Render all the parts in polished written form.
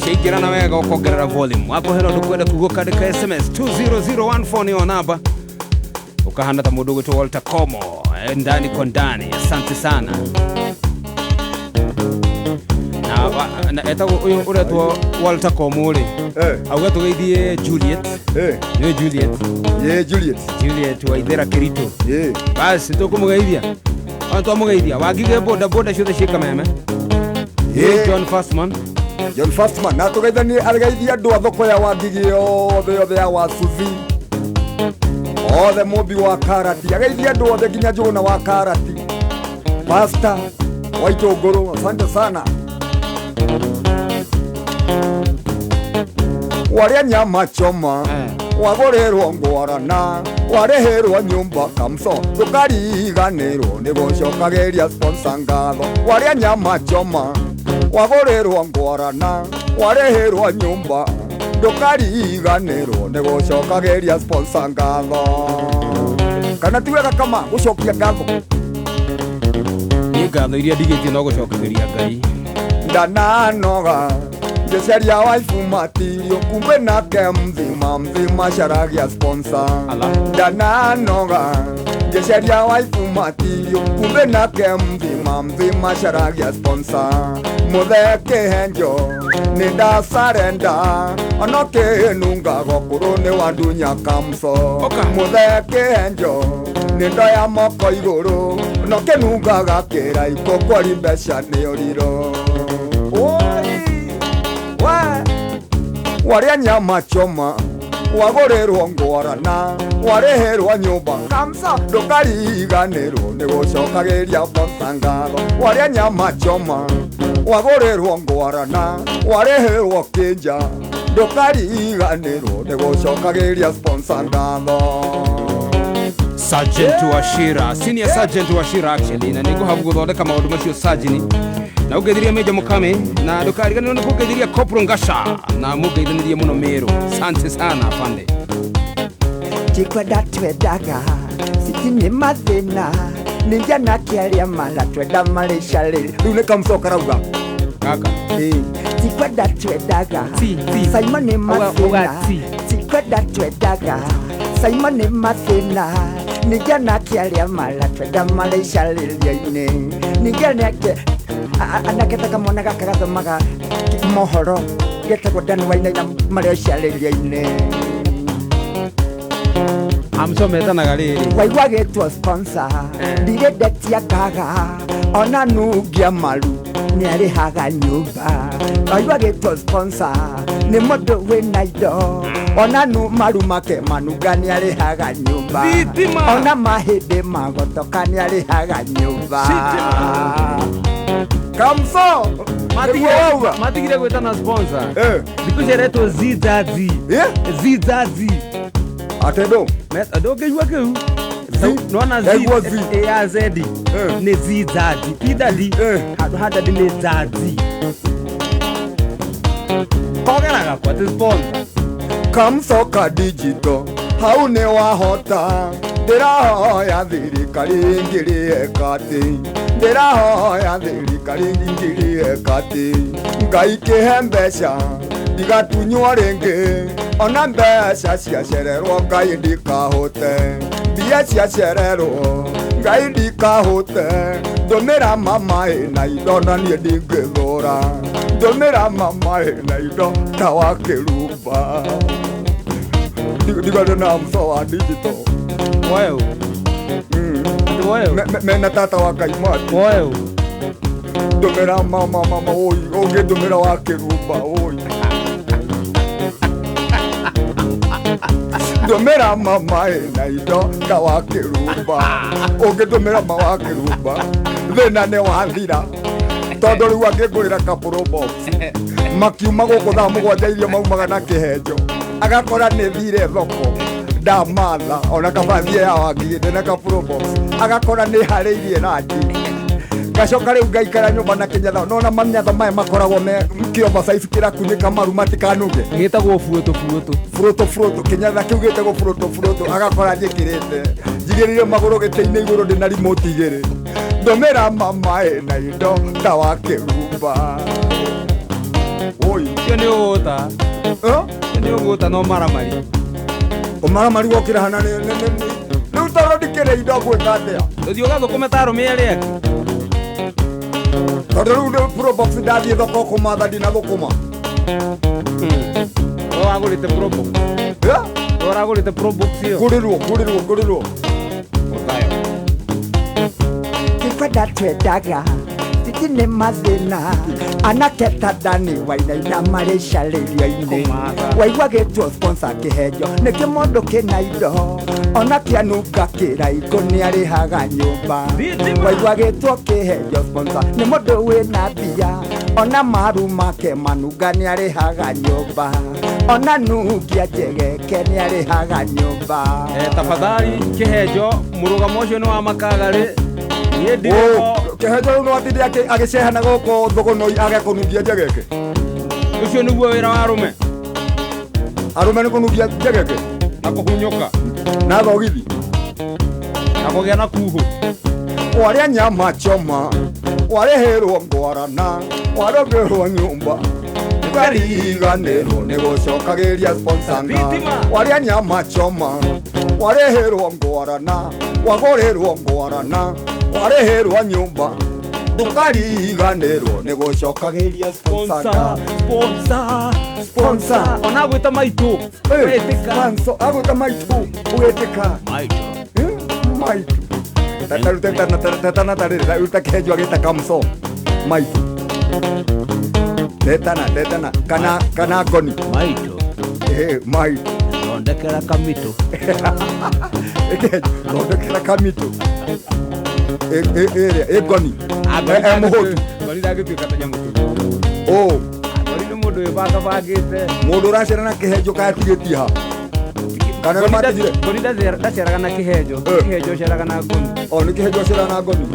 Ciaingĩrana wega ũkongerera volume. Wakorwo hena ũndũ kwenda kuga ũkandĩka SMS 20014 nĩyo namba. Ukahana ta mũndũ ũgwĩtwo Walter Komo, ndani kwa ndani. Asante sana. Na, na etagwo ũyũ ũretwo Walter Komo rĩ, auga tũgeithie Juliet. Nĩwe Juliet? Ye, Juliet. Juliet Waithera Kĩritũ. Ye. Basi tũkũmũgeithia ona twamũgeithia wangige boda boda ciothe ciĩ Kameme. Ye. John Fastman. John Fastman na tũgeithanie, ageithie andũ a thoko ya Wangigi yothe yothe ya Wasuthi othe, mũmbi wa karati ageithie andũ othe nginya Njũgũna wa karati, pasta wa itũngũrũ, asante sana. Warĩa nyama choma, wagũrĩrwo ngwarana, warĩhĩrwo nyũmba, kamso ndũkariganĩrwo nĩ gũcokagĩria sponsor ngatho. Warĩa nyama choma, wagũrĩrwo ngwarana, warĩhĩrwo nyũmba, ndũkariganĩrwo nĩ gũcokagĩria sponsor ngatho. Kana ti wega kama gũcokia ngatho? Niĩ ngatho iria ndigĩtie no gũcokagĩria Ngai. Ndananoga ngĩcaria waifu matirio, kumbe nake mzima mzima caragia sponsor. Ala. Ndananoga ngĩcaria waifu matirio, kumbe nake mzima mzima caragia sponsor. Mũthee kĩhenjo nĩ ndasarenda ona kĩnungago kũrũ nĩ wandunya kamso. Oka. Mũthee kĩhenjo nĩ ndoya moko igũrũ no kĩnungaga kĩraiko kwari mbeca nĩ ũriro. Oi, we warĩa nyama choma, wagũrĩrwo ngwarana, warĩhĩrwo nyũmba, kamsa ndũkariganĩrwo nĩ gũcokagĩria sponsor ngatho. Warĩa nyama choma, wagũrĩrwo ngwarana, warĩhĩrwo kĩnja, ndũkariganĩrwo nĩ gũcokagĩria sponsor ngatho. Sergeant Wachira, Senior Sergeant Wachira actually, na nĩngũhabu gũthondeka maũndũ macio sajini na ũngeithirie Major Mukami na ndũkariganĩrwo nĩ kũngeithiria Corporal Ngasha na mũngeithanĩrie mũno Meru. Asante sana afande. Tikwenda twendaga citi nĩ mathĩna ningĩ anake arĩa maratwenda marĩcarĩria. Rĩu nĩ kamso karauga. Kaka. Tikwenda twendaga. Ti, ti. Simon nĩ Uga- uga mathĩna. ti. Tikwenda twendaga Simon nĩ mathĩna ningĩ anake arĩa maratwenda marĩcarĩria-inĩ ningĩ anake anake ta kamwana gaka gathomaga mohoro getagwo Dan Wainaina marĩcarĩria-inĩ. Amso metanaga rĩrĩ. Waigua gĩtwo sponsor, ndirĩ ndetia ngaga ona nungia maru nĩ arĩhaga nyũmba. Waigua gĩtwo sponsor nĩ mũndũ wĩna indo ona nu maru make manunga nĩ arĩhaga nyũmba. Thitima. Ona mahĩndĩ magotoka nĩ arĩhaga nyũmba. Kamso nĩguo wauga. Matigire gwĩtana sponsor. Thikũ ici aretwo Zizazi. Zizazi. Atĩ ndũ? Ndũngĩigua kĩu? Z? Nona Z. Ndaigua Z. Ya Z. Nĩ Zizazi. Ti daddy. Handũ ha daddy nĩ zazi. Kogeraga kwa ti sponsor. Kamsoka digital hau nĩ wahota, ndĩrahoya thirikari ingĩrĩe kati, ndĩrahoya thirikari ingĩrĩe kati. Ngai kĩhe mbeca ndigatunywo rĩngĩ, ona mbeca ciacererwo Ngai ndikahũte, mbia ciacererwo Ngai ndikahũte. Ndũmĩra mama ĩna indo na niĩ ndingĩthũra, ndũmĩra mama ĩna indo ta wa kĩrumba. Ndigane na mso wa digital. Woyo. Atĩ woyo. Mena tata wa Kaimati. Woyo. Ndũmĩra mama mama oi, ũngĩndũmĩra wa kĩrumba oi. Ndũmĩra mama ĩna indo ta wa kĩrumba, ũngĩndũmĩra ma wa kĩrumba thĩna nĩ wathira, tondũ rĩu angĩngũrĩra kapũrũ box makiuma gũkũ thaa 7 irio maumaga na kĩhenjo agakora nĩ thire thoko ndamatha ona kaba thiĩ ya Wangigĩ ndĩna kapũrũ box agakora nĩ harĩirie ranji ngacoka rĩu ngaikara nyũmba na kĩnyatha nona manyatha maya makoragwo me kĩomba size kĩrakunĩka maru matikanuge. Gĩtagwo buũtũ buũtũ. Furuto furuto, kĩnyatha kĩu gĩtagwo furuto furuto, agakora njĩkĩrĩte njigĩrĩire magũrũ gĩtĩ-inĩ igũrũ ndĩna remote igĩrĩ. Ndũmĩra mama ĩna indo ta wa kĩrumba. Oi. Cio Nĩ ũgũta. Nĩ ũgũta no maramari. Ũmaramari wokĩra hana nĩ rĩu tondũ ndikĩrĩ indo ngwĩka atĩa? Ũthiĩ ũgathũkũme ta arũme arĩa angĩ. Tondũ rĩu nĩ Probox ndathiĩ thoko kũmatha ndinathũkũma. We wagũrĩte Probox. Eh? We ũragũrĩte Probox ĩyo. Ngũrĩrwo ngũrĩrwo ngũrĩrwo. Ũthayo. Tikwenda twendaga titi nĩ mathĩna anake ta Dani wainaina marĩ carĩrio-inĩ. Kũmatha. Waigua gĩtwo sponsor kĩhenjo nĩ kĩmũndũ kĩna indo ona kĩanunga kĩraikũ nĩarĩhaga nyũmba. Thitima. Waigua gĩtwo kĩhenjo sponsor nĩ mũndũ wĩna mbia ona maru make manunga nĩarĩhaga nyũmba ona nungia njegeke nĩarĩhaga nyũmba. Tafadhali kĩhenjo mũrũgamo ũcio nĩ wa makagarĩ. Niĩ ndirĩ ho. Kĩhenjo rĩu no atinde agĩcehana gũkũ thũgũnoi age kũnungia njegeke. Ũcio nĩguo wĩra wa arũme. Arũme nĩ kũnungia njegeke. Na kũhunyũka. Na thogithi. Na kũgĩa na kuhũ. Warĩa nyama choma warĩhĩrwo ngwarana warũgĩrwo nyũmba ndũkariganĩrwo nĩ gũcokagĩria sponsor nga. Thitima. Warĩa nyama choma warĩhĩrwo ngwarana wagũrĩrwo ngwarana warĩhĩrwo nyũmba ndũkariganĩrwo nĩ gũcokagĩria sponsor nga. Sponsor, Sponsor. Ona gwĩta maitũ. Wetĩka. Sponsor agwĩta maitũ ũgĩtĩka. Maitũ. Maitu tetana tarĩrĩ ruta kĩhenjo agĩta kamso maitu tetana tetana kana kana ngoni. Maitũ. Maitu. Thondekera kamitũ. Ĩkĩhenjo thondekera kamitũ ĩrĩa ĩ ngoni mũhũtu. Ngoni ndangĩtuĩka ta nyamũ tu. Ũ Ngoni nĩ mũndũ wĩbangabangĩte. Mũndũ ũracera na kĩhenjo kana tigĩtie ha kana nĩ matigire. Ngoni ndaceraga na kĩhenjo. Kĩhenjo ũceraga na ngoni. O nĩ kĩhenjo ũcera na ngoni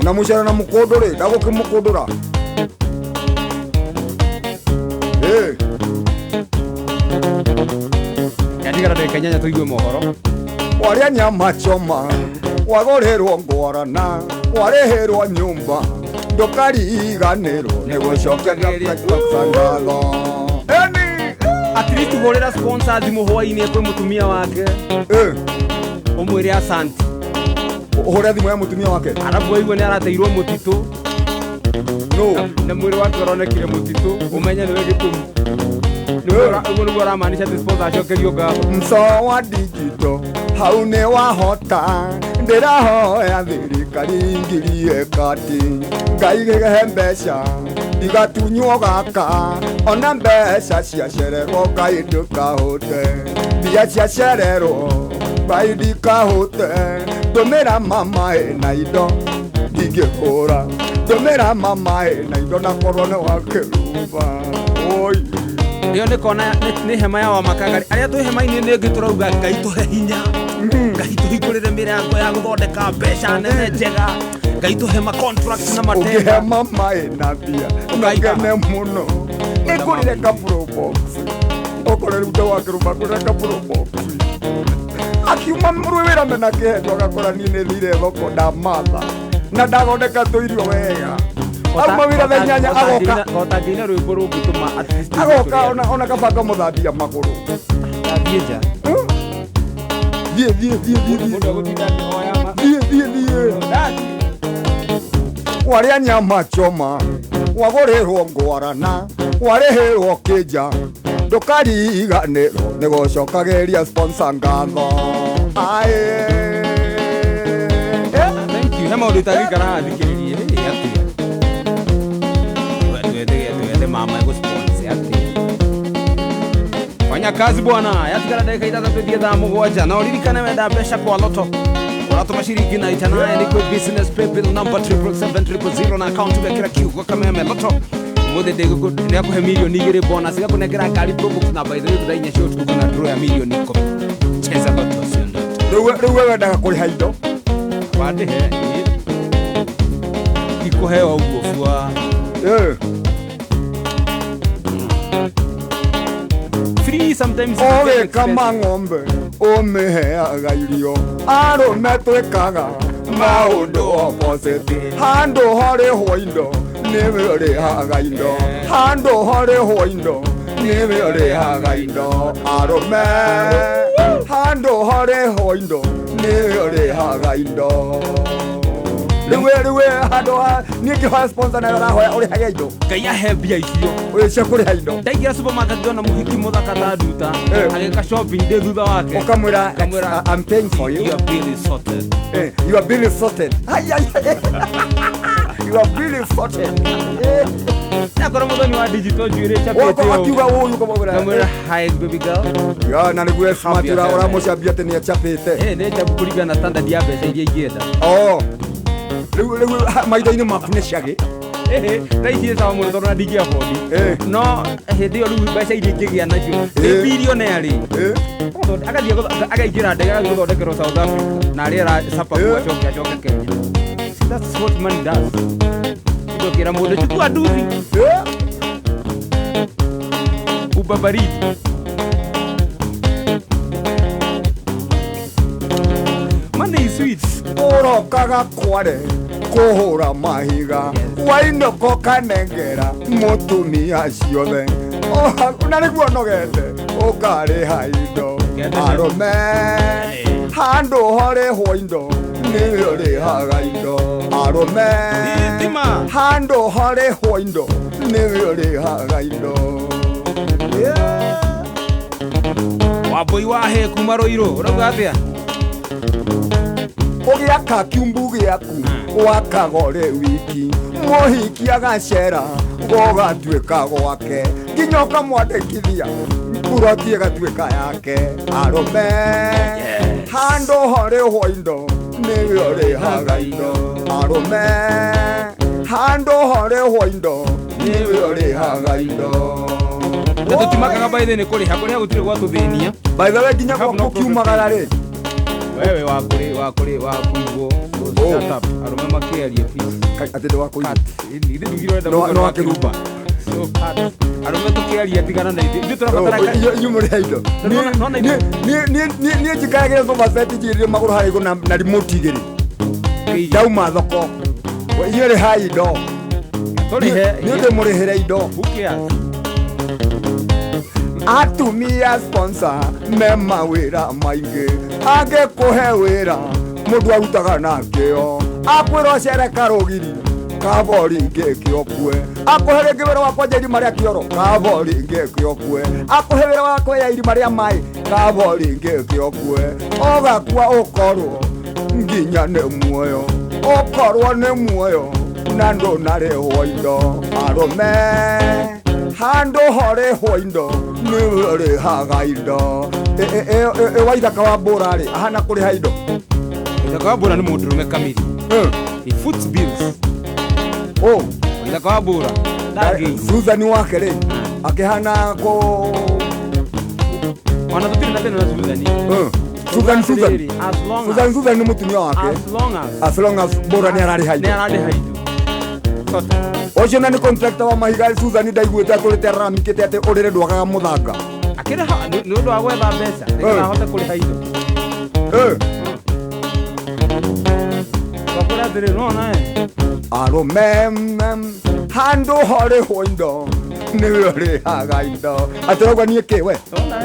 na mũcera na mũkũndũ rĩ ndagũkĩmũkũndũra. Yatigara ndagĩka inyanya tũigue mohoro. Warĩa nyama choma wagũrĩrwo ngwarana warĩhĩrwo nyũmba ndũkariganĩrwo nĩ gũcokeria ngatho. Eni At least hũrĩra sponsor thimũ hwaĩ-inĩ kwĩ mũtumia wake. Ũmwĩre asante. Ũhũre thimũ ya mũtumia wake. Arabu waigua nĩ arateirwo mũtitũ. No. Na mwĩrĩ wake ũronekire mũtitũ ũmenye nĩwe gĩtũmi. Ũguo nĩguo aramaanisha atĩ sponsor acokerio ngatho. Mso wa digital hau nĩ wahota ndĩrahoya thirikari ngirie kati Ngai gĩhe mbeca ndigatunywo gaka ona mbeca ciacererwo Ngai ndũkahũte mbia ciacererwo Ngai ndikahũte ndũmĩra mama ĩna indo ndingĩkũra ndũmĩra mama ĩna indo na korwo nĩ wakĩrumba oi. Ĩyo nĩ kona nĩ hema ya Wamakagari arĩa twĩ hema-inĩ nĩ ĩngĩ tũrauga Ngai tũhe hinya Ngai tũhingũrĩre mĩrango ya gũthondeka mbeca nene njega Ngai tũhe ma contract na matenda. Ũngĩhe mama ĩna mbia Ũkaika. nongene mũno nĩngũrire ka Probox okorwo rĩu ndawakĩrũma ngũrĩre ka Probox akiuma wĩra mena kĩhenjo agakora niĩ nĩ thire thoko ndamatha na ndathondeka tũirio wega auma wĩra thaa inyanya agoka Otangĩina rwĩmbo rũngĩtũma at least agoka ona kaba ngamũthambia magũrũ. Thiĩ nja. Thiĩ thiĩ thiĩ thiĩ Mũndũ thiĩ egũtinda akĩhoya ma thiĩ thiĩ thiĩ Ndathi. Warĩa nyama choma wagũrĩrwo ngwarana warĩhĩrwo kĩnja ndũkariganĩrwo nĩ gũcokagĩria sponsor ngatho. Aĩ. Thank you. He maũndũ itangĩikara haha thikĩrĩrie. Ĩ, atĩa? Twethe mama egũ-sponsor atĩa? Fanya kazi bwana. Yatigara ndagĩka ithathatũ ithiĩ thaa mũgwanja. Na ũririkane wenda mbeca kwa Lotto ũratũma ciringi na itanaye nĩ kwĩ business paybill number 777 000 na account wekĩra kiugo kameme Lotto. Ũmũthĩ ndĩakũhe mirioni igĩrĩ bonus ĩgakũnengera ngari Probox na by the way thaa inya cia ũtukũ kwĩna draw ya mirioni ikũmi. Cheza Lotto sio ndoto. Rĩu we wendaga kũrĩha indo Wandĩhe ikũheo ũguo bua. Free sometimes is very Ũgĩkama expensive. ng'ombe ũmĩheaga irio arũme twĩkaga maũndũ opposite handũ harĩhwo indo Nĩwe ũrĩhaga indo. Handũ harĩhwo indo, nĩwe ũrĩhaga indo. Arũme, handũ harĩhwo indo, nĩwe ũrĩhaga indo. Rĩu handũ ha niĩ ngĩhoya sponsor nayo ũrahoya ũrĩhage indo. Ngai ahe mbia icio. Ũyũ cia kũrĩha indo. Ndaingĩra supermarket ndona mũhiki mũthaka ta nduta agĩka shopping ndĩ thutha wake. Ũkamwĩra, Ũkamwĩra, "I'm paying for you." Your bill is sorted. Your bill is sorted. Ai, ai, ai. Your bill is sorted. Ndakora mũthoni wa digital njuĩrĩ Wako chapĩte ũũ. akiuga ũyũ ũkamwĩra, Ngamwĩra, "Hi baby girl." Ya, na nĩguo smart Happy yourself. ũramũcambia atĩ nĩ achapĩte. Nĩ njabu kũringana na standard ya mbeca iria ingĩenda. Oh. Rĩu maitho-inĩ maku nĩ cagĩ. Thaa ici ĩ sawa mũno tondũ na ndingĩ afford. No hĩndĩ ĩyo rĩu mbeca iria ingĩgĩa nacio nĩ billionaire rĩ. Agathiĩ akaingĩra ndege agathiĩ gũthondekerwo South Africa na arĩa sapa acoke acoke Kenya. See, that's what money does. Ndokĩra mũndũ chukua nduthi uba baridi. Money is sweet. Ũrokaga kware kũhũra mahiga wainũka ũkanengera mũtumia ciothe na nĩguo nogete ũkarĩha indo. Arũme, handũ harĩhwo indo nĩwe ũrĩhaga indo. Arũme, Thitima. handũ harĩhwo indo nĩwe ũrĩhaga indo. Yeah. Wambui wa he kuma Ruiru ũrauga atĩa? Ũgĩaka kiumbu gĩaku wakaga ũrĩ wiki, mũhiki agacera gũgatuĩka gwake nginya ũkamwandĩkithia buroti ĩgatuĩka yake. Arũme, handũ harĩhwo indo nĩwe ũrĩhaga indo. Arũme, handũ harĩhwo indo nĩwe ũrĩhaga indo. Na tũtimakaga by the way nĩ kũrĩha kũrĩha gũtirĩ gwatũthĩnia. By the way, nginya Have no gwaku kiumagara rĩ. Wewe wa kũrĩ wa kũrĩ wa kũigwo. Oh. Shut up. Arũme makĩaria please. Atĩ ndĩ wa kũigwo. Cut. Ithuĩ ndugire ũrenda No- mũndũ no wa akĩrumba. So cut. Arũme tũkĩaria tigana na ithuĩ. Ithuĩ tũrabatara Inyuĩ mũrĩ a indo. Nona Niĩ njikaragĩra sofa set njigĩrĩire magũrũ harĩa igũrũ na remote igĩrĩ. Ndauma thoko. Inyuĩ rĩhai indo. Tũrĩhe. Niĩ ndĩmũrĩhĩre indo. Who cares? Atumia sponsor me mawĩra maingĩ. Angĩkũhe wĩra mũndũ arutaga na kĩo. Akwĩra ũcere karũgiri kabori ngĩkĩokue. Akũhe rĩngĩ wĩra wa kwenja irima rĩa kĩoro kabori ngĩkĩokue. Akũhe wĩra wa kwenja irima rĩa maĩ kabori ngĩkĩokue. Ũgakua ũkorwo nginya nĩ muoyo, ũkorwo nĩ muoyo na ndũnarĩhwo indo. Arũme, handũ harĩhwo indo nĩwe ũrĩhaga indo. Waithaka wa mbũra rĩ ahana kũrĩha indo. Waithaka wa mbũra nĩ mũndũrũme kamiri. He foots bills. Oh. Waithaka wa mbũra ndangĩigua. Susan wake rĩ akĩhana kũ Ona tũtirĩ na thĩna na Susan. Susan, Susan. As long Susan, as Susan nĩ mũtumia wake. As long as As long as mbũra nĩ ararĩha nĩ indo. ararĩha indo. Sorted. Ũcio na nĩ contractor wa mahiga. Susan ndaiguĩte atũrĩte araramikĩte atĩ ũrĩrĩ ndwagaga mũthanga. Akĩrĩha nĩ ũndũ wa gwetha mbeca nĩgetha ahote kũrĩha indo. Twakwĩra atĩrĩ nona Arũme, handũ harĩhwo indo nĩwe ũrĩhaga indo. Atĩrauga niĩ kĩ we? Nona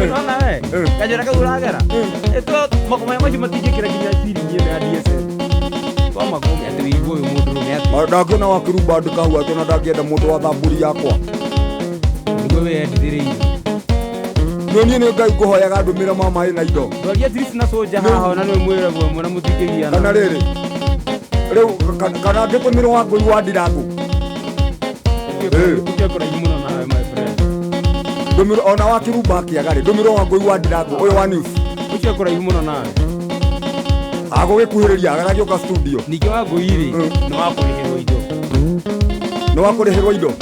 nona kanjĩra kau ũragera makoma macio matingĩkĩra nginya ciringi ĩno ya DSL twamakũmĩ atĩ wĩigua ũyũ mũndũrũme atĩ Ndangĩona wakĩrumba ndĩkau atĩ ona ndangĩenda mũndũ wa thamburi yakwa. Nĩguo wĩyendithĩrĩirie. Nĩ niĩ nĩ Ngai ngũhoyaga ndũmĩre mama ĩna indo. Ndwaria at least na soja haha ona nĩ mwĩra guo na mũtingĩgiana. Kana rĩrĩ rĩu kana ngĩtũmĩrwo wa ngũi wa ndirangũ. Ũkĩe kũraihu mũno nawe my friend. Ndũmĩrwo ona wa kĩrumba akĩaga rĩ, ndũmĩrwo wa ngũi wa ndirangũ ũyũ wa news. Ũcio kũraihu mũno nawe. Agũgĩkuhĩrĩria agagĩũka studio. Ningĩ wa ngũi rĩ nĩ wa kũrĩhĩrwo indo. Nĩ wa kũrĩhĩrwo indo.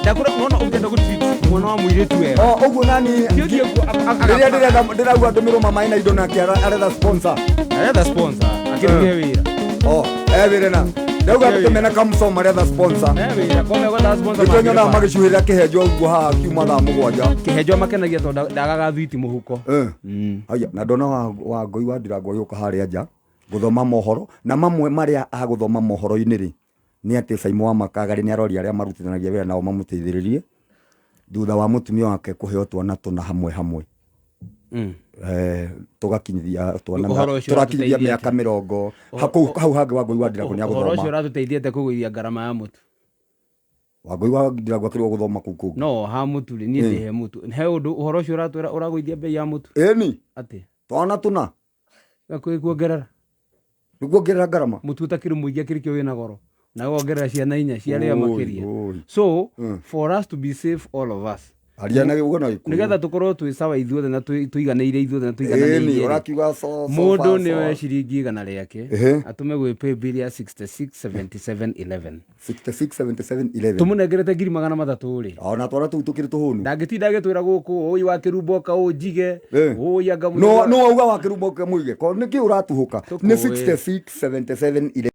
Ndakũra nona ũngĩenda gũ-treat mwana wa mũirĩtu wega. O ũguo nani Ti ũthiĩ kuo, rĩrĩa ndĩrauga ndũmĩrwo mama ĩna indo nake aretha sponsor. Aretha sponsor akĩrĩhe wĩra. O, e wĩra na. Ndauga E wĩra. tũmena kamũcoma aretha sponsor. E wĩra, kwa megwetha sponsor Nĩkĩo nyonaga mangĩrĩba. magĩcuhĩrĩra kĩhenjo ũguo haha kiuma thaa 7. Kĩhenjo makenagia tondũ ndagaga thwiti mũhuko. Aya, na ndona wa ngũi wa ndirangũ agĩũka harĩa nja gũthoma mohoro, na mamwe marĩa agũthoma mohoro-inĩ rĩ Nĩ atĩ Saimo wa Makagari nĩ aroria arĩa marutithanagia wĩra nao mamũteithĩrĩrie thutha wa mũtumia wake kũheo twana tũna hamwe hamwe. Tũgakinyithia twana Ũhoro ũcio tũrakinyithia ũratũteithia mĩaka 40 hau hangĩ Wangũi wa Ndirango nĩ Ũhoro ũcio agũthoma. ũratũteithia atĩa kũgũithia ngarama ya mũtu? Wangũi wa Ndirango akĩrwo gũthoma kũu kũngĩ. No ha mũtu rĩ, niĩ ndĩ he mũtu, he ũndũ ũhoro ũcio ũratwĩra ũragũithia mbei ya mũtu? Ĩni. Atĩa? Twana tũna. Gakuhĩ kuongerera. Nĩ kuongerera ngarama. Mũtu ũtakĩrĩ mũingĩ akĩrĩ kĩo wĩna goro, na wongerera ciana inya ciarĩa Oi, makĩria. oi. So for us to be safe, all of us, Aria na gĩugo na gĩkũyũ. Nĩgetha tũkorwo twĩ sawa ithuothe na tũiganĩire ithuothe na Ĩni tũigananĩirie rĩ, ũrakiuga so so mũndũ fa, nĩoe so. ciringi 100 rĩake, atũme gwĩ paybill ya 66 77 11. 66 77 11. Tũmũnengerete 300,000 rĩ, Ona twana tũu tũkĩrĩ tũhũnu. Ndangĩtinda agĩtwĩra gũkũ ũi wa kĩrumbo ka ũnjige ũi anga No no wauga wa kĩrumbo mũige ko nĩkĩ ũratuhũka nĩ Tũkũĩ. 66 77 11.